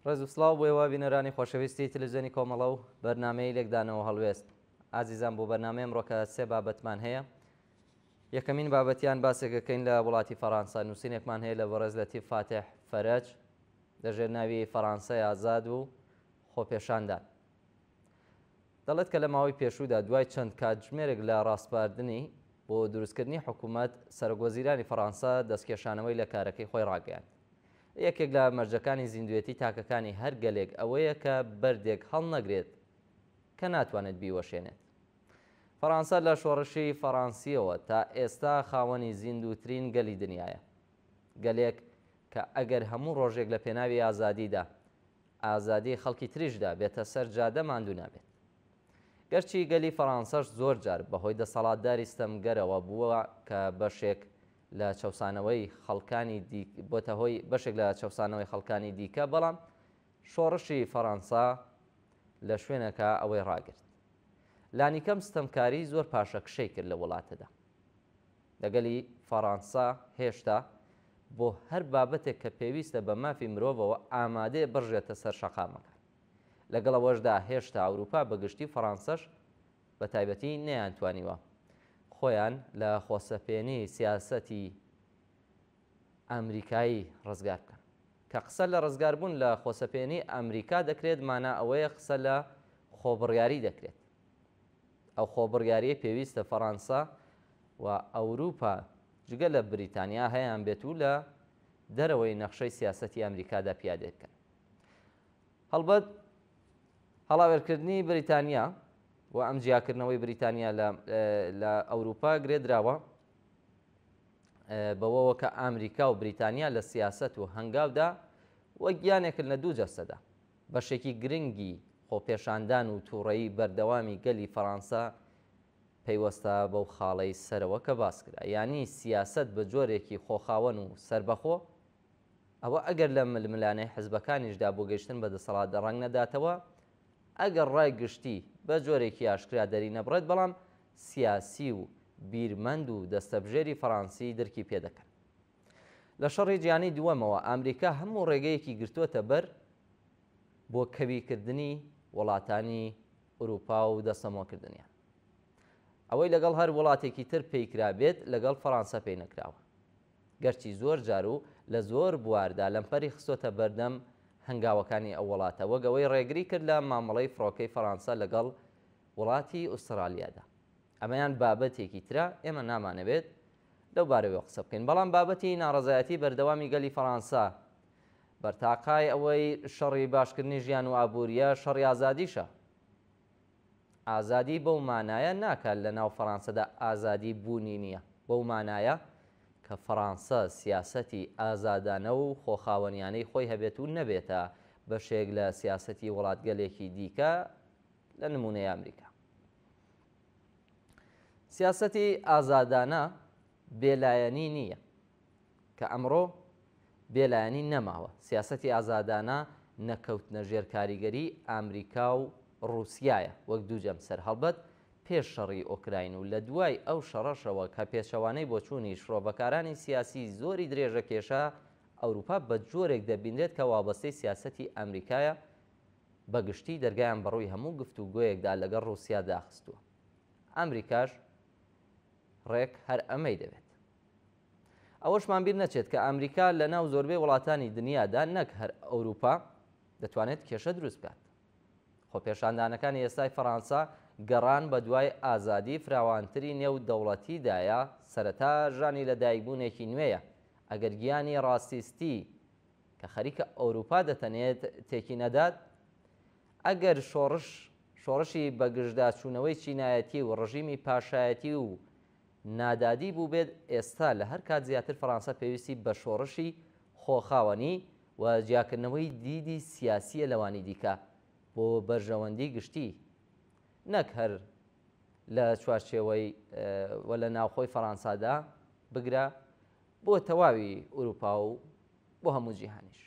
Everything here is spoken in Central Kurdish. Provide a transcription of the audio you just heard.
ڕێز و سڵاو بۆ ئێوە بینەرانی خۆشەویستی تلویزیۆنی کۆمەڵە و بەرنامەی لێکدانەوە هەڵوێست. ئازیزان بۆ بەرنامەی ئەمڕۆکە سێ بابەتمان هەیە. یەکەمین بابەتیان باسێکەکەین لە وڵاتی فەڕانسە نووسینێکمان هەیە لە بەڕێز لەتیف فاتح فەرەج لەژێر ناوی فەڕانسەی ئازاد و خۆپێشاندان. دەڵێت کە لە ماوەی پێشوودا دوای چەند کاتژمێرێک لە ڕاسپاردنی بۆ دروستکردنی حکوومەت، سەرۆکوەزیرانی فەڕانسە دەستکێشانەوەی لە کارەکەی خۆی ڕاگەیاند. یەکێک لە مەرجەکانی زیندووێتی تاکەکانی هەر گەلێک ئەوەیە کە بەردێک هەڵنەگرێت کە ناتوانێت بیوەشێنێت. فەڕانسە لە شۆڕشی فەڕانسییەوە تا ئێستا خاوەنی زیندووترین گەلی دنیایە. گەلێک کە ئەگەر هەموو ڕۆژێک لە پێناوی ئازادیدا ئازادی خەڵکی تریشدا بێتە سەر جادە ماندوو نابێت. گەرچی گەلی فەڕانسەش زۆر جار بەهۆی دەسەڵاتداری ستەمگەرەوە بووە کە بەشێک لە چەوسانەوەی خەڵکانی بۆتە هۆی بەشێک لە چەوسانەوەی خەڵکانی دیکە، بەڵام شۆڕشی فەڕانسە لە شوێنەکە ئەوەی ڕاگرت. لانیکەم ستەمکاری زۆر پاشەکشەی کرد لە وڵاتەدا. لە گەلی فەڕانسە هێشتا بۆ هەر بابەتێک کە پێویستە بە مافی مرۆڤەوە ئامادەیە بڕژێتە سەر شەقامەکان. لەگەڵ ئەوەشدا هێشتا ئەوروپا بە گشتی و فەڕانسەش بە تایبەتی نەیانتوانیوە خۆیان لە خۆسەپێنی سیاسەتی ئەمریکایی ڕزگار بکەن. کە قسە لە ڕزگاربوون لە خۆسەپێنی ئەمریکا دەکرێت مانا ئەوەیە قسە لە خۆبڕیاری دەکرێت. ئەو خۆبڕیاریەی پێویستە فەڕانسە و ئەوروپا جگە لە بریتانیا هەیان بێت و لە دەرەوەی نەخشەی سیاسەتی ئەمریکادا پیادەی بکەن. هەڵبەت هەڵاوێرکردنی بریتانیا و ئەم جیاکردنەوەی بریتانیا لە ئەوروپا گرێدراوە بەوەوە کە ئامریکا و بریتانیا لە سیاسەت و هەنگاودا وەک گیانێکن لە دوو جەستەدا. بەشێکی گرنگی خۆپێشاندان و تووڕەیی بەردەوامی گەلی فەڕانسە پەیوەستە بەو خاڵەی سەرەوە کە باس کرا، یانی سیاسەت بە جۆرێکی خۆخاوەن و سەربەخۆ، ئەوە ئەگەر لە ململانێی حزبەکانیشدا بۆ گەیشتن بە دەسەڵات ڕەنگ نەداتەوە، ئەگەر ڕای گشتی بە جۆرێکی ئاشکرا دەرینەبڕێت، بەڵام سیاسی و بیرمەند و دەستەبژێری فەڕانسی درکی پێدەکەن. لە شەڕی جیهانی دووەمەوە ئامریکا هەموو ڕێگەیەکی گرتووەتە بەر بۆ کەویکردنی وڵاتانی ئورووپا و دەستەمۆکردنیان. ئەوەی لەگەڵ هەر وڵاتێکی تر پێی کرابێت لەگەڵ فەڕانسە پێی نەکراوە. گەرچی زۆر جار و لە زۆر بواردا لەمپەری خستۆتە بەردەم هەنگاوەکانی ئەو وڵاتە وەک ئەوەی ڕێگری کرد لە مامەڵەی فڕۆکەی فەڕانسە لەگەڵ وڵاتی ئوستڕالیادا. ئەمەیان بابەتێکی ترە ئێمە نامانەوێت لەو بارەوە قسە بکەین، بەڵام بابەتی ناڕەزایەتی بەردەوامی گەلی فەڕانسە بەرتاقای ئەوەی شەڕی باشکردنی ژیان و ئابوورییە، شەڕی ئازادیشە. ئازادی بەو مانایە نا کە لە ناو فەڕانسەدا ئازادی بوونی نییە، بەو مانایە کە فەڕانسە سیاسەتی ئازادانە و خۆخاوەنیانەی خۆی هەبێت و نەبێتە بەشێک لە سیاسەتی وڵاتگەلێکی دیکە لە نموونەی ئامریکا. سیاسەتی ئازادانە بێلایەنی نییە، کە ئەمڕۆ بێلایەنی نەماوە. سیاسەتی ئازادانە نەکەوتنە ژێر کاریگەری ئامریکا و ڕووسیایە وەک دوو جەمسەر، هەڵبەت پێش شەڕی ئۆکراین و لە دوای ئەو شەڕەشەوە کە پێچەوانەی بۆچوونی شرۆڤەکارانی سیاسی زۆری درێژە کێشا، ئەوروپا بە جۆرێک دەبینرێت کە وابەستەی سیاسەتی ئامریکایە بە گشتی دەرگایان بەڕووی هەموو گفتوگۆیەکدا لەگەڵ ڕووسیا داخستووە. ئەمریکاش ڕێک هەر ئەمەی دەوێت. ئەوەشمان بیر نەچێت کە ئەمریکا لە ناو زۆربەی وڵاتانی دنیادا نەک هەر ئەوروپا دەتوانێت کێشە دروست بکات. خۆپێشاندانەکانی ئێستای فەڕانسە گەڕان بە دوای ئازادی فراوانتری نێو دەوڵەتیدایە، سەرەتا ژانی لە دایکبوونێکی نوێیە، ئەگەر گیانی ڕاسیستی کە خەریکە ئەوروپا دەتەنێت تێکی نەدات، ئەگەر شۆڕش شۆڕشی بەگژداچوونەوەی چینایەتی و ڕژیمی پاشایەتی و نادادی بووبێت، ئێستا لە هەر کات زیاتر فەڕانسە پێویستی بە شۆڕشی خۆخاوەنی و جیاکردنەوەی دیدی سیاسییە لەوانی دیکە بۆ بەرژەوەندی گشتی نەک هەر لە چوارچێوەی و لە ناوخۆی فەڕانسادا بگرە بۆ تەواوی ئوروپا و بۆ هەموو جیهانیش.